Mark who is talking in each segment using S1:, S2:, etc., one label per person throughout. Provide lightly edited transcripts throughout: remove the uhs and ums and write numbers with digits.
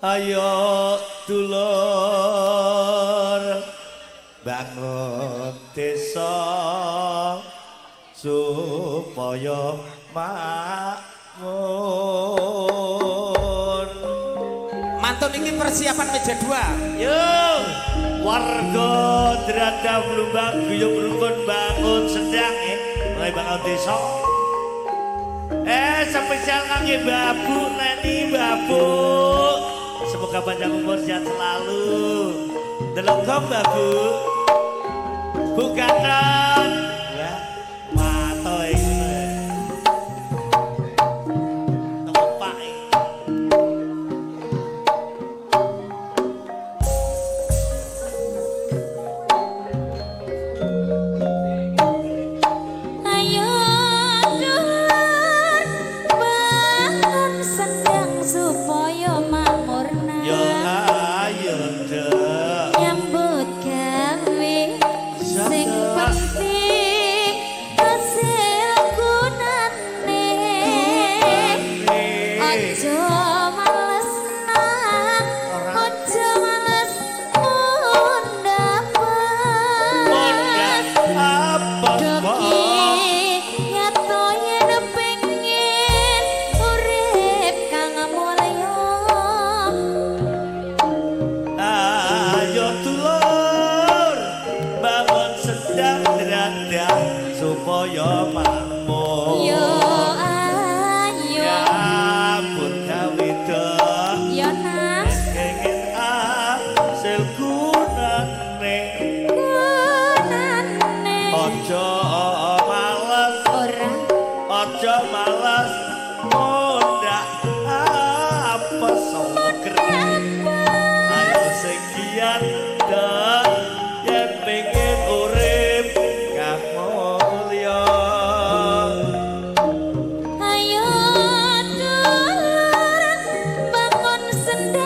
S1: Ayo dulur bangun desa supaya makmur.
S2: Mantun iki persiapan meja 2.
S1: Yo warga Drada Blumbang guyub rukun bangun sedang mulai bangun desa. Spesial kangge Babu Neni Babu. Semoga panjang umur sehat selalu. Delok gong Babu. Bukaten. Ya, mato iki. Tepak iki.
S3: Ayo dulur bangun sendang supaya makmur.
S1: Yo ayo ndek.
S3: Nyambut gawe sing penting hasil gunane. Aja males nang, aja males mundhapes.
S1: Apa
S3: Doki nyato yen pengen urip kang mulya.
S1: Ayo dulur bangun sedang drada supaya makmur.
S3: Yo ayo
S1: Nyambut gawe dek
S3: yo nang
S1: pengen hasil gunane.
S3: Gunane.
S1: Aja males,
S3: Ora
S1: aja males mundak apa soger. Ayo sing giat dek yen pengen urip kang mulya.
S3: Ayo dulur bangun sendang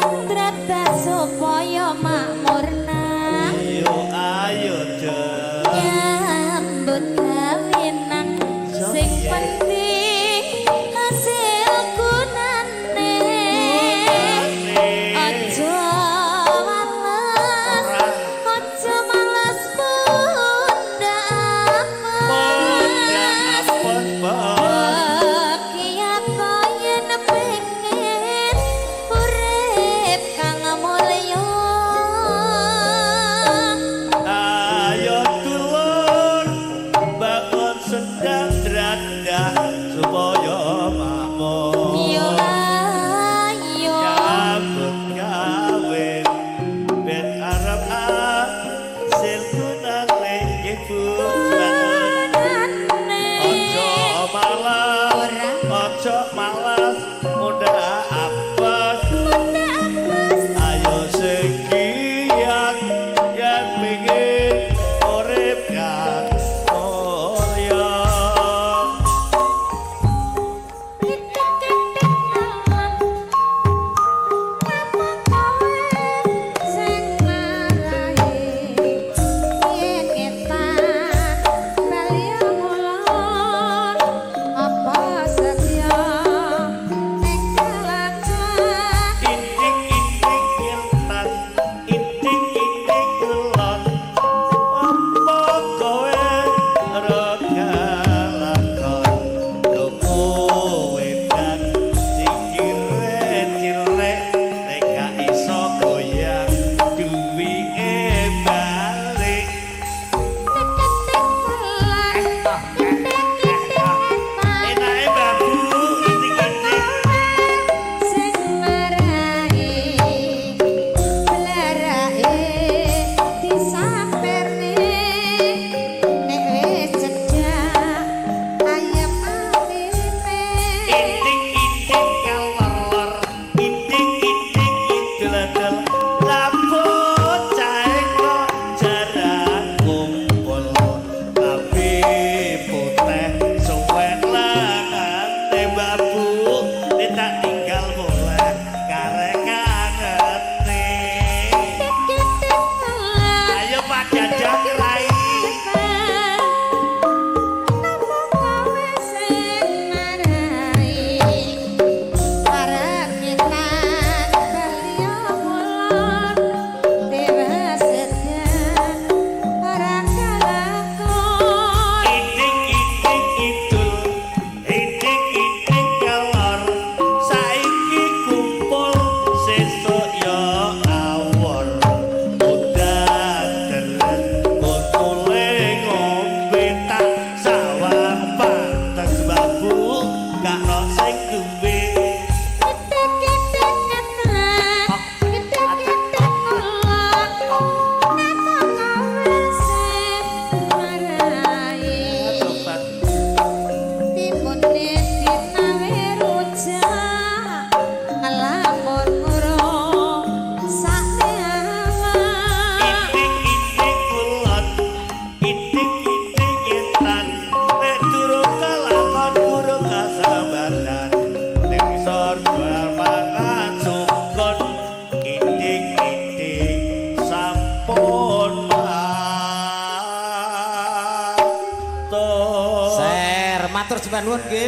S2: Matur sembah nuwun nggih.